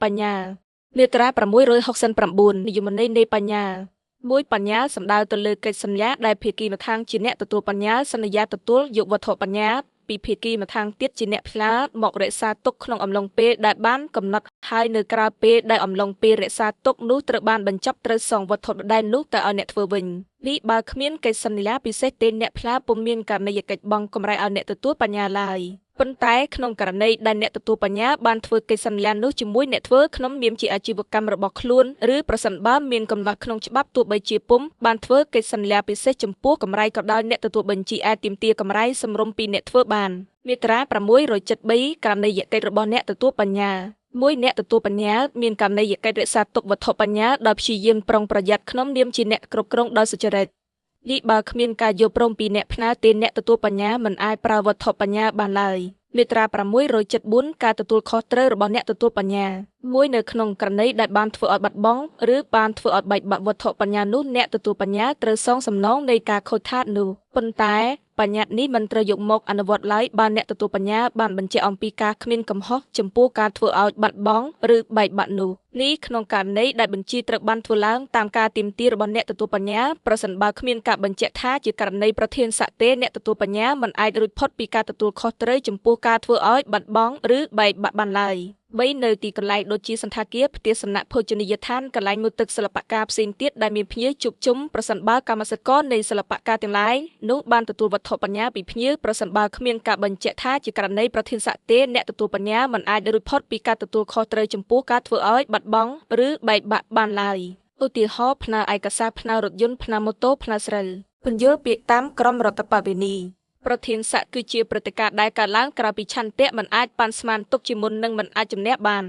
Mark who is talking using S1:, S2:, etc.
S1: បញ្ញាមាត្រា669និយមន័យនៃបញ្ញាមួយបញ្ញាសំដៅទៅលើកិច្ចសន្យាដែលភាគីម្ខាងជាអ្នកទទួលបញ្ញាសន្យាទទួលយកវត្ថុបញ្ញាពីភាគីម្ខាងទៀតជាអ្នកផ្លាមករក្សាទុកក្នុងអំឡុងពេលដែលបានកំណត់ហើយនៅក្រៅពេលដែលអំឡុងពេលរក្សាទុកនោះត្រូវបានបញ្ចប់ត្រូវសងវត្ថុដែលនោះទៅឲ្យអ្នកធ្វើវិញនេះបើគ្មានកិច្ចសន្យាពិសេសទេអ្នកផ្លាពុំមានករណីយកិច្ចបង់កម្រៃឲ្យអ្នកទទួលបញ្ញាឡើយប៉ុន្តែក្នុងករណីដែលអ្នកទទួលបញ្ញាបានធ្វើកិច្ចសន្យានោះជាមួយអ្នកធ្វើក្នុងនាមជាអាជីវកម្មរបស់ខ្លួនឬប្រសិនបើមានកំណត់ក្នុងច្បាប់ទោះបីជាពុំបានធ្វើកិច្ចសន្យាពិសេសចំពោះកម្រៃក៏ដោយអ្នកទទួលបញ្ជីអាចទាមទារកម្រៃសម្រុំពីអ្នកធ្វើបានមាត្រា673ករណីយកិច្ចរបស់អ្នកទទួលបញ្ញាមួយអ្នកទទួលបញ្ញាមានករណីយកិច្ចរក្សាទុកវត្ថុបញ្ញាដោយព្យាយាមប្រុងប្រយ័ត្នក្នុងនាមជាអ្នកគ្រប់គ្រងដោយសុចរិតនេះបើគ្មានការយល់ព្រមពីអ្នកផ្ញើទេអ្នកទទួលបញ្ញាមិនអាចប្រើវត្ថុបញ្ញាបានឡើយមាត្រា674ការទទួលខុសត្រូវរបស់អ្នកទទួលបញ្ញាមួយនៅក្នុងករណីដែលបានធ្វើឲ្យបាត់បង់ឬបានធ្វើឲ្យបែកបាក់វត្ថុបញ្ញានោះអ្នកទទួលបញ្ញាត្រូវសងសំណងនៃការខូចខាតនោះប៉ុន្តែបញ្ញត្តិនេះមិនត្រូវយកមកអនុវត្តឡើយបើអ្នកទទួលបញ្ញាបានបញ្ជាក់អំពីការគ្មានកំហុសចំពោះការធ្វើឲ្យបាត់បង់ឬបែកបាក់នោះនេះក្នុងករណីដែលបញ្ជីត្រូវបានធ្វើឡើងតាមការទាមទាររបស់អ្នកទទួលបញ្ញាប្រសិនបើគ្មានការបញ្ជាក់ថាជាករណីប្រធានស័ក្តិទេអ្នកទទួលបញ្ញាមិនអាចរួចផុតពីការទទួលខុសត្រូវចំពោះការធ្វើឲ្យបាត់បង់ឬបែកបាក់បានឡើយ3នៅទីកន្លែងដូចជាសណ្ឋាគារផ្ទះសំណាក់ភោជនីយដ្ឋានកន្លែងមើលទឹកសិល្បករផ្សេងទៀតដែលមានភ្ញៀវជួបជុំប្រសិនបើកម្មសិករនៃសិល្បករទាំងឡាយនោះបានទទួលវត្ថុបញ្ញាពីភ្ញៀវប្រសិនបើគ្មានការបញ្ជាក់ថាជាករណីប្រធានស័ក្តិទេអ្នកទទួលបញ្ញាមិនអាចរួចផុតពីការទទួលខុសត្រូវចំពោះការធ្វើឲ្យបាត់បង់ឬបែកបាក់បានឡើយឧទាហរណ៍ផ្នែកឯកសារផ្នែករថយន្តផ្នែកម៉ូតូផ្នែកស្រូវពន្យល់ពាក្យតាមក្រមរដ្ឋប្បវេណីប្រធានស័ក្តិគឺជាព្រឹត្តិការណ៍ដែលកើតឡើងក្រៅពីឆន្ទៈមិនអាចប៉ាន់ស្មានទុកជាមុននិងមិនអាចជំនះបាន។